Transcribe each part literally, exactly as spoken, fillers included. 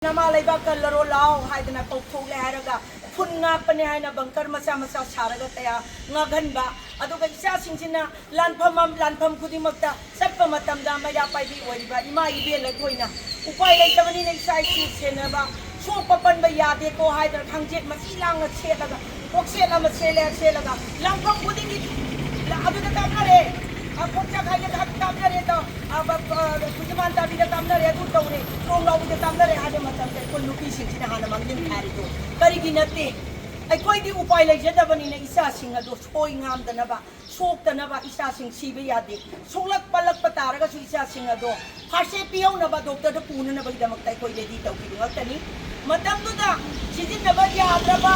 ꯅꯃꯥ ꯂꯩꯕꯥꯛ ꯀꯜꯂꯔꯣ ꯂꯥꯎ ꯍꯥꯏꯗꯅ ꯀꯧꯊꯣꯛꯂꯦ ꯍꯥꯏꯔꯒ ꯐꯨꯟ ꯉꯥꯛꯄꯅꯦ ꯍꯥꯏꯅ ꯕꯪꯀꯔ ꯃꯆꯥ ꯃꯆꯥ ꯁꯥꯔꯒ ꯀꯌꯥ ꯉꯥꯛꯍꯟꯕ, ꯑꯗꯨꯒ ꯏꯆꯥꯁꯤꯡꯁꯤꯅ ꯂꯥꯟꯐꯝ ꯑꯃ, ꯂꯥꯟꯐꯝ ꯈꯨꯗꯤꯡꯃꯛꯇ ꯆꯠꯄ ꯃꯇꯝꯗ ꯃꯩꯔꯥ ꯄꯥꯏꯕꯤ ꯑꯣꯏꯔꯤꯕ ꯏꯃꯥ ꯏꯕꯦꯜ ꯑꯩꯈꯣꯏꯅ ꯎꯄꯥꯏ ꯂꯩꯇꯕꯅꯤꯅ ꯏꯆꯥ ꯏꯁꯨ ꯁꯦꯟꯅꯕ, ꯁꯣꯛꯄ ꯄꯟꯕ ꯌꯥꯗꯦꯀꯣ ꯍꯥꯏꯗꯅ ꯈꯪꯖꯦꯠ ꯃꯁꯤ ꯂꯥꯡꯅ ꯁꯦꯠꯂꯒ, ꯀꯣꯛꯁꯦꯠ ꯑꯃ ꯁꯦꯠꯂꯦ, ꯁꯦꯠꯂꯒ ꯂꯥꯟꯐꯝ ꯈꯨꯗꯤꯡꯒꯤ ꯑꯗꯨꯗ ꯀꯥꯞꯅꯔꯦ, ꯀꯣꯛꯆꯥꯛ ꯍꯥꯏꯗ ꯀꯥꯞꯅꯔꯦ, ꯈꯨꯖꯃꯥꯟ ꯇꯥꯕꯤꯗ ꯀꯥꯞꯅꯔꯦ, ꯑꯗꯨ ꯇꯧꯔꯦ, ꯇ꯭ꯔꯣꯡ ꯂꯥꯎꯕꯤꯗ ꯀꯥꯞꯅꯔꯦ ꯍꯥꯏꯕ ꯃꯇꯝꯗ ꯑꯩꯈꯣꯏ ꯅꯨꯄꯤꯁꯤꯡꯁꯤꯅ ꯍꯥꯟꯅ ꯃꯥꯡꯖꯤꯟ ꯊꯥꯔꯤꯗꯣ ꯀꯔꯤꯒꯤ ꯅꯠꯇꯦ? ꯑꯩꯈꯣꯏꯗꯤ ꯎꯄꯥꯏ ꯂꯩꯖꯗꯕꯅꯤꯅ ꯏꯆꯥꯁꯤꯡ ꯑꯗꯣ ꯁꯣꯏ ꯉꯥꯝꯗꯅꯕ, ꯁꯣꯛꯇꯅꯕ ꯏꯆꯥꯁꯤꯡ ꯁꯤꯕ ꯌꯥꯗꯦ꯫ ꯁꯣꯛꯂꯛ ꯄꯜꯂꯛꯄ ꯇꯥꯔꯒꯁꯨ ꯏꯆꯥꯁꯤꯡ ꯑꯗꯣ ꯐꯥꯔꯁ ꯑꯦꯗ ꯄꯤꯍꯧꯅꯕ, ꯗꯣꯛꯇꯔꯗ ꯄꯨꯅꯅꯕꯒꯤꯗꯃꯛꯇ ꯑꯩꯈꯣꯏ ꯔꯦꯗꯤ ꯇꯧꯈꯤꯕ ꯉꯥꯛꯇꯅꯤ꯫ ꯃꯇꯝꯗꯨꯗ ꯁꯤꯖꯤꯟꯅꯕ ꯌꯥꯗ꯭ꯔꯕ,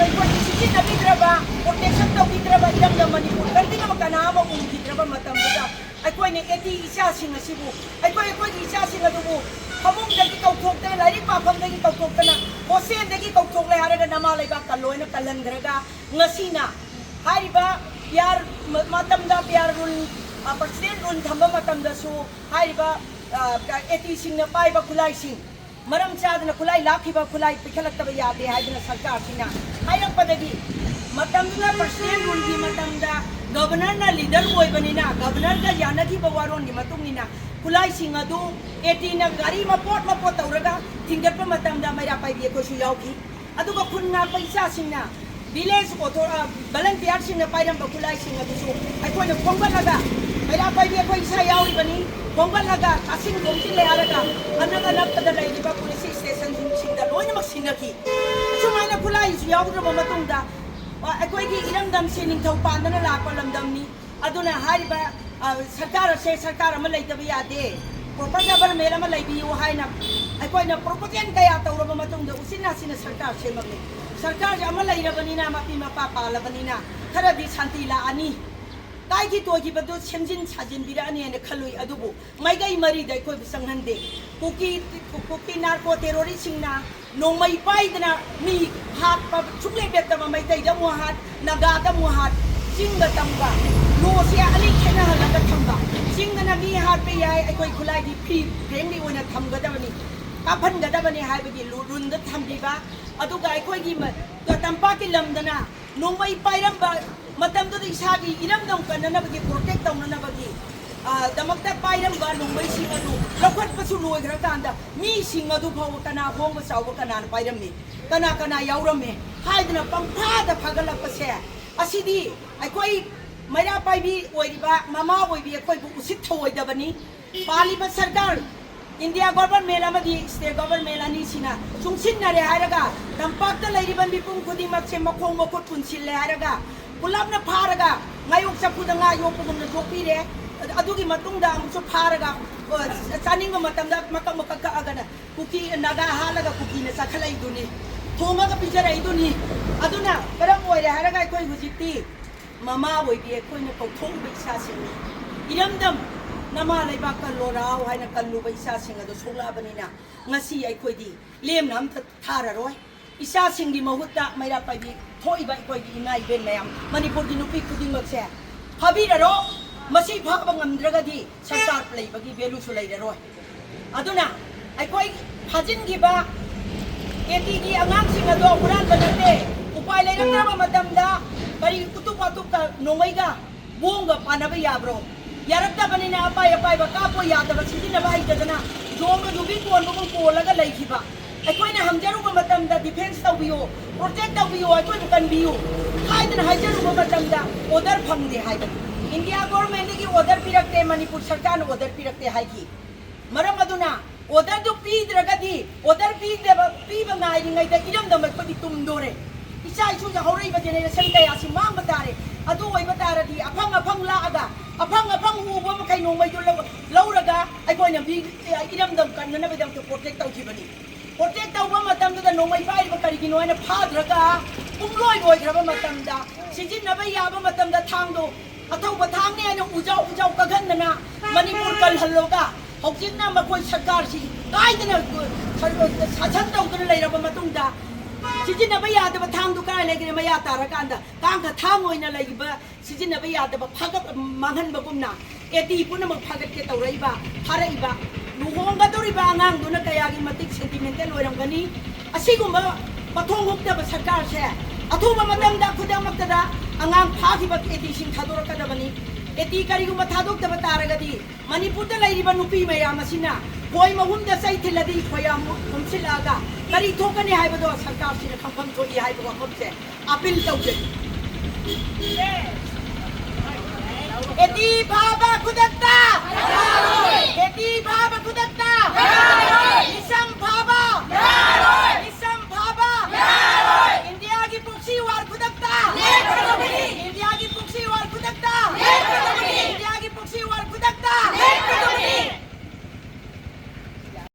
ꯑꯩꯈꯣꯏ ꯁꯤꯖꯤꯟꯅꯕꯤꯗ꯭ꯔꯕ, ꯄ꯭ꯔꯣꯇꯦꯛꯁꯟ ꯇꯧꯕꯤꯗ꯭ꯔꯕ ꯏꯔꯝꯗꯝ ꯃꯅꯤꯄꯨꯔ ꯀꯔꯤꯒꯨꯝꯕ ꯀꯅꯥ ꯑꯃ ꯎꯈꯤꯗ꯭ꯔꯕ ꯃꯇꯝꯗꯨꯗ ꯑꯩꯈꯣꯏꯅ ꯑꯦꯇꯤ ꯏꯆꯥꯁꯤꯡ ꯑꯁꯤꯕꯨ, ꯑꯩꯈꯣꯏ ꯑꯩꯈꯣꯏꯒꯤ ꯏꯆꯥꯁꯤꯡ ꯑꯗꯨꯕꯨ ꯐꯃꯨꯡꯗꯒꯤ ꯀꯧꯊꯣꯛꯇꯅ, ꯂꯥꯏꯔꯤꯛ ꯄꯥꯐꯝꯗꯒꯤ ꯀꯧꯊꯣꯛꯇꯅ, ꯍꯣꯁꯇꯦꯜꯗꯒꯤ ꯀꯧꯊꯣꯛꯂꯦ ꯍꯥꯏꯔꯒ ꯅꯃꯥ ꯂꯩꯕꯥꯛ ꯀꯜꯂꯣꯏꯅ ꯀꯜꯍꯟꯈ꯭ꯔꯒ ꯉꯁꯤꯅ ꯍꯥꯏꯔꯤꯕ ꯄꯤꯌꯥꯔ ꯃ-, ꯃꯇꯝꯗ ꯄꯤꯌꯥꯔ ꯔꯨꯜ, ꯑ, ꯄ꯭ꯔꯁꯤꯗꯦꯟ ꯔꯨꯜ ꯊꯝꯕ ꯃꯇꯝꯗꯁꯨ ꯍꯥꯏꯔꯤꯕ, ꯑ, ꯑꯦꯇꯤꯁꯤꯡꯅ ꯄꯥꯏꯕ ꯈꯨꯠꯂꯥꯏꯁꯤꯡ, ꯃꯔꯝ ꯆꯥꯗꯅ ꯈꯨꯠꯂꯥꯏ ꯂꯥꯛꯈꯤꯕ ꯈꯨꯠꯂꯥꯏ ꯄꯤꯈꯠꯂꯛꯇꯕ ꯌꯥꯗꯦ ꯍꯥꯏꯗꯅ ꯁꯔꯀꯥꯔꯁꯤꯅ ꯍꯥꯏꯔꯛꯄꯗꯒꯤ ꯃꯇꯝꯗꯨꯗ ꯄ꯭ꯔꯁꯤꯗꯦꯟ ꯔꯨꯜꯒꯤ ꯃꯇꯝꯗ ꯒꯕꯔꯅꯔꯅ ꯂꯤꯗꯔ ꯑꯣꯏꯕꯅꯤꯅ ꯒꯕꯔꯅꯔꯒ ꯌꯥꯅꯈꯤꯕ ꯋꯥꯔꯣꯜꯒꯤ ꯃꯇꯨꯡ ꯏꯟꯅ ꯈꯨꯠꯂꯥꯏꯁꯤꯡ ꯑꯗꯨ ꯑꯦꯇꯤꯅ ꯒꯥꯔꯤ ꯃꯄꯣꯠ ꯃꯄꯣꯠ ꯇꯧꯔꯒ ꯊꯤꯟꯒꯠꯄ ꯃꯇꯝꯗ ꯃꯩꯔꯥ ꯄꯥꯏꯕꯤ ꯑꯩꯈꯣꯏꯁꯨ ꯌꯥꯎꯈꯤ꯫ ꯑꯗꯨꯒ ꯈꯨꯟ ꯉꯥꯛꯄ ꯏꯆꯥꯁꯤꯡꯅ, ꯚꯤꯂꯦꯖ ꯑꯣꯊꯣ-, ꯑ, ꯚꯂꯟꯇꯤꯌꯥꯔꯁꯤꯡꯅ ꯄꯥꯏꯔꯝꯕ ꯈꯨꯠꯂꯥꯏꯁꯤꯡ ꯑꯗꯨꯁꯨ ꯑꯩꯈꯣꯏꯅ ꯈꯣꯝꯒꯠꯂꯒ ꯃꯩꯔꯥ ꯄꯥꯏꯕꯤ ꯑꯩꯈꯣꯏ ꯏꯁꯥ ꯌꯥꯎꯔꯤꯕꯅꯤ, ꯈꯣꯝꯒꯠꯂꯒ ꯀꯥꯁꯤꯟ ꯈꯣꯝꯖꯤꯜꯂꯦ ꯍꯥꯏꯔꯒ ꯑꯅꯛ ꯑꯅꯛꯄꯗ ꯂꯩꯔꯤꯕ ꯄꯨꯂꯤꯁ ꯁ꯭ꯇꯦꯁꯟꯁꯤꯡꯗ ꯂꯣꯏꯅꯃꯛ ꯁꯤꯟꯅꯈꯤ꯫ ꯑꯁꯨꯃꯥꯏꯅ ꯈꯨꯠꯂꯥꯏꯁꯨ ꯌꯥꯎꯗ꯭ꯔꯕ ꯃꯇꯨꯡꯗ, ꯑ, ꯑꯩꯈꯣꯏꯒꯤ ꯏꯔꯝꯗꯝꯁꯤ ꯅꯤꯡꯊꯧ ꯄꯥꯟꯗꯅ ꯂꯥꯛꯄ ꯂꯝꯗꯝꯅꯤ꯫ ꯑꯗꯨꯅ ꯍꯥꯏꯔꯤꯕ, ꯑ, ꯁꯔꯀꯥꯔ ꯑꯁꯦ ꯁꯔꯀꯥꯔ ꯑꯃ ꯂꯩꯇꯕ ꯌꯥꯗꯦ, ꯄ꯭ꯔꯣꯄꯔ ꯒꯕꯔꯃꯦꯟ ꯑꯃ ꯂꯩꯕꯤꯌꯨ ꯍꯥꯏꯅ ꯑꯩꯈꯣꯏꯅ ꯄ꯭ꯔꯣꯄꯣꯖꯦꯜ ꯀꯌꯥ ꯇꯧꯔꯕ ꯃꯇꯨꯡꯗ ꯎꯆꯤꯟ ꯅꯥꯆꯤꯟꯅ ꯁꯔꯀꯥꯔ ꯁꯦꯝꯃꯛꯂꯦ꯫ ꯁꯔꯀꯥꯔꯁꯦ ꯑꯃ ꯂꯩꯔꯕꯅꯤꯅ, ꯃꯄꯤ ꯃꯄꯥ ꯄꯥꯜꯂꯕꯅꯤꯅ ꯈꯔꯗꯤ ꯁꯥꯟꯇꯤ ꯂꯥꯛꯑꯅꯤ꯫ ꯀꯥꯏꯈꯤ ꯇꯣꯏꯈꯤꯕꯗꯨ ꯁꯦꯝꯖꯤꯟ ꯁꯥꯖꯤꯟꯕꯤꯔꯛꯑꯅꯤ ꯍꯥꯏꯅ ꯈꯜꯂꯨꯏ, ꯑꯗꯨꯕꯨ ꯃꯥꯏꯀꯩ ꯃꯔꯤꯗ ꯑꯩꯈꯣꯏꯕꯨ ꯆꯪꯍꯟꯗꯦ꯫ ꯀꯨꯀꯤ, ꯀꯨꯀꯤ ꯅꯥꯔꯀꯣ ꯇꯦꯔꯣꯔꯤꯁꯁꯤꯡꯅ ꯅꯣꯡꯃꯩ ꯄꯥꯏꯗꯅ ꯃꯤ ꯍꯥꯠꯄ ꯁꯨꯡꯂꯦꯞ ꯂꯦꯞꯇꯕ, ꯃꯩꯇꯩꯗ ꯑꯃꯨꯛ ꯍꯥꯠ, ꯅꯥꯒꯥꯗ ꯑꯃꯨꯛ ꯍꯥꯠ, ꯆꯤꯡꯒ ꯇꯝꯒ ꯂꯣꯁꯦ ꯑꯅꯤ ꯈꯦꯠꯅꯍꯜꯂꯒ ꯊꯝꯕ꯫ ꯆꯤꯡꯗꯅ ꯃꯤ ꯍꯥꯠꯄ ꯌꯥꯏ, ꯑꯩꯈꯣꯏ ꯈꯨꯠꯂꯥꯏꯗꯤ ꯐ꯭ꯔꯤ ꯐ꯭ꯔꯦꯡꯂꯤ ꯑꯣꯏꯅ ꯊꯝꯒꯗꯕꯅꯤ꯫ ꯀꯥꯞꯍꯟꯒꯗꯕꯅꯤ ꯍꯥꯏꯕꯒꯤ ꯔꯨꯜꯗ ꯊꯝꯕꯤꯕ, ꯑꯗꯨꯒ ꯑꯩꯈꯣꯏꯒꯤ ꯇꯝꯄꯥꯛꯀꯤ ꯂꯝꯗꯅ ꯅꯣꯡꯃꯩ ꯄꯥꯏꯔꯝꯕ ꯃꯇꯝꯗꯨꯗ ꯏꯁꯥꯒꯤ ꯏꯔꯝꯗꯝ ꯀꯟꯅꯅꯕꯒꯤ, ꯄ꯭ꯔꯣꯇꯦꯛ ꯇꯧꯅꯅꯕꯒꯤ ꯗꯃꯛꯇ ꯄꯥꯏꯔꯝꯕ ꯅꯣꯡꯃꯩꯁꯤꯡ ꯑꯗꯨ ꯂꯧꯈꯠꯄꯁꯨ ꯂꯣꯏꯈ꯭ꯔꯀꯥꯟꯗ ꯃꯤꯁꯤꯡ ꯑꯗꯨ ꯐꯥꯎꯕ ꯀꯅꯥ ꯍꯣꯡꯕ ꯆꯥꯎꯕ ꯀꯅꯥꯅ ꯄꯥꯏꯔꯝꯃꯤ, ꯀꯅꯥ ꯀꯅꯥ ꯌꯥꯎꯔꯝꯃꯤ ꯍꯥꯏꯗꯅ ꯄꯪꯐꯥꯗ ꯐꯥꯒꯠꯂꯛꯄꯁꯦ, ꯑꯁꯤꯗꯤ ꯑꯩꯈꯣꯏ ꯃꯩꯔꯥ ꯄꯥꯏꯕꯤ ꯑꯣꯏꯔꯤꯕ ꯃꯃꯥ ꯑꯣꯏꯕꯤ ꯑꯩꯈꯣꯏꯕꯨ ꯎꯁꯤꯠ ꯊꯧꯑꯣꯏꯗꯕꯅꯤ꯫ ꯄꯥꯜꯂꯤꯕ ꯁꯔꯀꯥꯔ, ꯏꯟꯗꯤꯌꯥ ꯒꯣꯚꯔꯟꯃꯦꯟ ꯑꯃꯗꯤ ꯁ꯭ꯇꯦꯠ ꯒꯣꯚꯔꯟꯃꯦꯟ ꯑꯅꯤꯁꯤꯅ ꯆꯨꯡꯁꯤꯟꯅꯔꯦ ꯍꯥꯏꯔꯒ, ꯇꯝꯄꯥꯛꯇ ꯂꯩꯔꯤꯕ ꯃꯤꯄꯨꯝ ꯈꯨꯗꯤꯡꯃꯛꯁꯦ ꯃꯈꯣꯡ ꯃꯈꯨꯠ ꯄꯨꯟꯁꯤꯜꯂꯦ ꯍꯥꯏꯔꯒ, ꯄꯨꯂꯞꯅ ꯐꯥꯔꯒ ꯉꯥꯌꯣꯛ ꯆꯐꯨꯗ ꯉꯥ ꯌꯣꯛꯄꯒꯨꯝꯅ ꯌꯣꯛꯄꯤꯔꯦ꯫ ꯑꯗꯨꯒꯤ ꯃꯇꯨꯡꯗ ꯑꯃꯨꯛꯁꯨ ꯐꯥꯔꯒ, ꯑ, ꯆꯥꯅꯤꯡꯕ ꯃꯇꯝꯗ ꯃꯀꯛ ꯃꯀꯛ ꯀꯛꯑꯒꯅ ꯀꯨꯀꯤ ꯅꯥꯒꯥ ꯍꯥꯠꯂꯒ ꯀꯨꯀꯤꯅ ꯆꯥꯈꯠꯂꯛꯏꯗꯨꯅꯤ, ꯊꯣꯡꯉꯒ ꯄꯤꯖꯔꯛꯏꯗꯨꯅꯤ꯫ ꯑꯗꯨꯅ ꯀꯔꯝ ꯑꯣꯏꯔꯦ ꯍꯥꯏꯔꯒ, ꯑꯩꯈꯣꯏ ꯍꯧꯖꯤꯛꯇꯤ ꯃꯃꯥ ꯑꯣꯏꯕꯤ ꯑꯩꯈꯣꯏꯅ ꯀꯧꯊꯣꯛꯂꯤꯕ ꯏꯆꯥꯁꯤꯡꯅꯤ꯫ ꯏꯔꯝꯗꯝ ꯅꯃꯥ ꯂꯩꯕꯥꯛ ꯀꯜꯂꯣꯔꯥꯎ ꯍꯥꯏꯅ ꯀꯜꯂꯨꯕ ꯏꯆꯥꯁꯤꯡ ꯑꯗꯨ ꯁꯣꯛꯂꯛꯑꯕꯅꯤꯅ, ꯉꯁꯤ ꯑꯩꯈꯣꯏꯗꯤ ꯂꯦꯝꯅ ꯑꯝꯇ ꯊꯥꯔꯔꯣꯏ꯫ ꯏꯆꯥꯁꯤꯡꯒꯤ ꯃꯍꯨꯠꯇ ꯃꯩꯔꯥ ꯄꯥꯏꯕꯤ ꯊꯣꯛꯏꯕ ꯑꯩꯈꯣꯏꯒꯤ ꯏꯃꯥ ꯏꯕꯦꯟ ꯃꯌꯥꯝ, ꯃꯅꯤꯄꯨꯔꯒꯤ ꯅꯨꯄꯤ ꯈꯨꯗꯤꯡꯃꯛꯁꯦ ꯐꯥꯕꯤꯔꯔꯣ꯫ ꯃꯁꯤ ꯐꯥꯕ ꯉꯝꯗ꯭ꯔꯒꯗꯤ ꯁꯔꯀꯥꯔ ꯂꯩꯕꯒꯤ ꯚꯦꯂꯨꯁꯨ ꯂꯩꯔꯔꯣꯏ꯫ ꯑꯗꯨꯅ ꯑꯩꯈꯣꯏ ꯐꯥꯖꯤꯟꯈꯤꯕ ꯑꯦꯇꯤꯒꯤ ꯑꯉꯥꯡꯁꯤꯡ ꯑꯗꯣ ꯍꯨꯔꯥꯟꯕ ꯅꯠꯇꯦ꯫ ꯎꯄꯥꯏ ꯂꯩꯔꯛꯇ꯭ꯔꯕ ꯃꯇꯝꯗ ꯀꯔꯤ ꯎꯇꯨꯞ ꯋꯥꯇꯨꯞꯀ ꯅꯣꯡꯃꯩꯒ ꯕꯣꯝꯒ ꯄꯥꯟꯅꯕ ꯌꯥꯕ꯭ꯔꯣ? ꯌꯥꯔꯛꯇꯕꯅꯤꯅ ꯑꯄꯥꯏ ꯑꯄꯥꯏꯕ ꯀꯥꯞꯄ ꯌꯥꯗꯕ, ꯁꯤꯖꯤꯟꯅꯕ ꯍꯩꯇꯗꯅ ꯖꯣꯝꯅ ꯌꯨꯕꯤ ꯀꯣꯟꯕꯒꯨꯝ ꯀꯣꯜꯂꯒ ꯂꯩꯈꯤꯕ꯫ ꯑꯩꯈꯣꯏꯅ ꯍꯪꯖꯔꯨꯕ ꯃꯇꯝꯗ defence ꯇꯧꯕꯤꯌꯨ, protect ꯇꯧꯕꯤꯌꯨ, ꯑꯩꯈꯣꯏꯕꯨ ꯀꯟꯕꯤꯌꯨ ꯍꯥꯏꯗꯅ ꯍꯥꯏꯖꯔꯨꯕ ꯃꯇꯝꯗ order ꯐꯪꯗꯦ ꯍꯥꯏꯕꯅꯤ꯫ ꯏꯟꯗꯤꯌꯥ ꯒꯣꯔꯃꯦꯟꯗꯒꯤ order ꯄꯤꯔꯛꯇꯦ, ꯃꯅꯤꯄꯨꯔ ꯁꯔꯀꯥꯔꯅ order ꯄꯤꯔꯛꯇꯦ ꯍꯥꯏꯈꯤ꯫ ꯃꯔꯝ ꯑꯗꯨꯅ orderꯗꯨ ꯄꯤꯗ꯭ꯔꯒꯗꯤ, order ꯄꯤꯗꯕ, ꯄꯤꯕ ꯉꯥꯏꯔꯤꯉꯩꯗ ꯏꯔꯝꯗꯝ ꯑꯩꯈꯣꯏꯗꯤ ꯇꯨꯝꯗꯣꯔꯦ꯫ ꯏꯆꯥ ꯏꯁꯨꯁꯨ ꯍꯧꯔꯛꯏꯕ generation ꯀꯌꯥꯁꯤ ꯃꯥꯡꯕ ꯇꯥꯔꯦ꯫ ꯑꯗꯨ ꯑꯣꯏꯕ ꯇꯥꯔꯗꯤ ꯑꯐꯪ ꯑꯐꯪ ꯂꯥꯛꯑꯒ, ꯑꯐꯪ ꯑꯐꯪ ꯎꯕ ꯃꯈꯩ ꯅꯣꯡꯃꯩꯗꯨ ꯂꯧ-, ꯂꯧꯔꯒ ꯑꯩꯈꯣꯏꯅ ꯃꯤ, ꯏꯔꯝꯗꯝ ꯀꯟꯅꯅꯕꯒꯤꯗꯃꯛꯇ protect ꯇꯧꯈꯤꯕꯅꯤ꯫ Protect ꯇꯧꯕ ꯃꯇꯝꯗꯨꯗ ꯅꯣꯡꯃꯩ ꯄꯥꯏꯔꯤꯕ ꯀꯔꯤꯒꯤꯅꯣ ꯍꯥꯏꯅ ꯐꯥꯗ꯭ꯔꯒ, ꯄꯨꯡꯂꯣꯏ ꯂꯣꯏꯈ꯭ꯔꯕ ꯃꯇꯝꯗ, ꯁꯤꯖꯤꯟꯅꯕ ꯌꯥꯕ ꯃꯇꯝꯗ ꯊꯥꯡꯗꯣ ꯑꯊꯧꯕ ꯊꯥꯡꯅꯦ ꯍꯥꯏꯅ ꯎꯖꯥꯎ ꯎꯖꯥꯎ ꯀꯛꯍꯟꯗꯅ ꯃꯅꯤꯄꯨꯔ ꯀꯜꯍꯜꯂꯒ, ꯍꯧꯖꯤꯛꯅ ꯃꯈꯣꯏ ꯁꯔꯀꯥꯔꯁꯤ ꯀꯥꯏꯗꯅ ꯁꯥꯁꯟ ꯇꯧꯗꯨꯅ ꯂꯩꯔꯕ ꯃꯇꯨꯡꯗ, ꯁꯤꯖꯤꯟꯅꯕ ꯌꯥꯗꯕ ꯊꯥꯡꯗꯨ ꯀꯥꯏ ꯂꯩꯒꯦ? ꯃꯌꯥ ꯇꯥꯔꯀꯥꯟꯗ ꯀꯥꯡꯈ ꯊꯥꯡ ꯑꯣꯏꯅ ꯂꯩꯕ, ꯁꯤꯖꯤꯟꯅꯕ ꯌꯥꯗꯕ ꯐꯥꯒꯠ ꯃꯥꯡꯍꯟꯕꯒꯨꯝꯅ ꯑꯦꯇꯤ ꯄꯨꯝꯅꯃꯛ ꯐꯥꯒꯠꯀꯦ ꯇꯧꯔꯛꯏꯕ, ꯐꯥꯔꯛꯏꯕ ꯂꯨꯍꯣꯡꯒꯗꯧꯔꯤꯕ ꯑꯉꯥꯡꯗꯨꯅ ꯀꯌꯥꯒꯤ ꯃꯇꯤꯛ sentimental ꯑꯣꯏꯔꯝꯒꯅꯤ꯫ ꯑꯁꯤꯒꯨꯝꯕ ꯃꯊꯣꯡ ꯍꯨꯛꯇꯕ ꯁꯔꯀꯥꯔꯁꯦ ꯑꯊꯨꯕ ꯃꯇꯝꯗ ꯈꯨꯗꯛꯃꯛꯇꯗ ꯑꯉꯥꯡ ꯐꯥꯈꯤꯕ ꯑꯦꯇꯤꯁꯤꯡ ꯊꯥꯗꯣꯔꯛꯀꯗꯕꯅꯤ꯫ ꯑꯦꯇꯤ ꯀꯔꯤꯒꯨꯝꯕ ꯊꯥꯗꯣꯛꯇꯕ ꯇꯥꯔꯒꯗꯤ ꯃꯅꯤꯄꯨꯔꯗ ꯂꯩꯔꯤꯕ ꯅꯨꯄꯤ ꯃꯌꯥꯝ ꯑꯁꯤꯅ ꯈꯣꯏ ꯃꯍꯨꯝꯗ ꯆꯩ ꯊꯤꯜꯂꯗꯤ ꯈꯣꯏꯌꯥꯝ ꯍꯨꯝꯁꯤꯜꯂꯛꯑꯒ ꯀꯔꯤ ꯊꯣꯛꯀꯅꯤ ꯍꯥꯏꯕꯗꯣ ꯁꯔꯀꯥꯔꯁꯤꯅ ꯈꯪꯐꯝ ꯊꯣꯛꯏ ꯍꯥꯏꯕ ꯋꯥꯐꯝꯁꯦ ꯑꯄꯤꯜ ꯇꯧꯖꯔꯤ꯫ ꯑꯦꯇꯤ ꯐꯥꯕ ꯈꯨꯗꯛꯇ!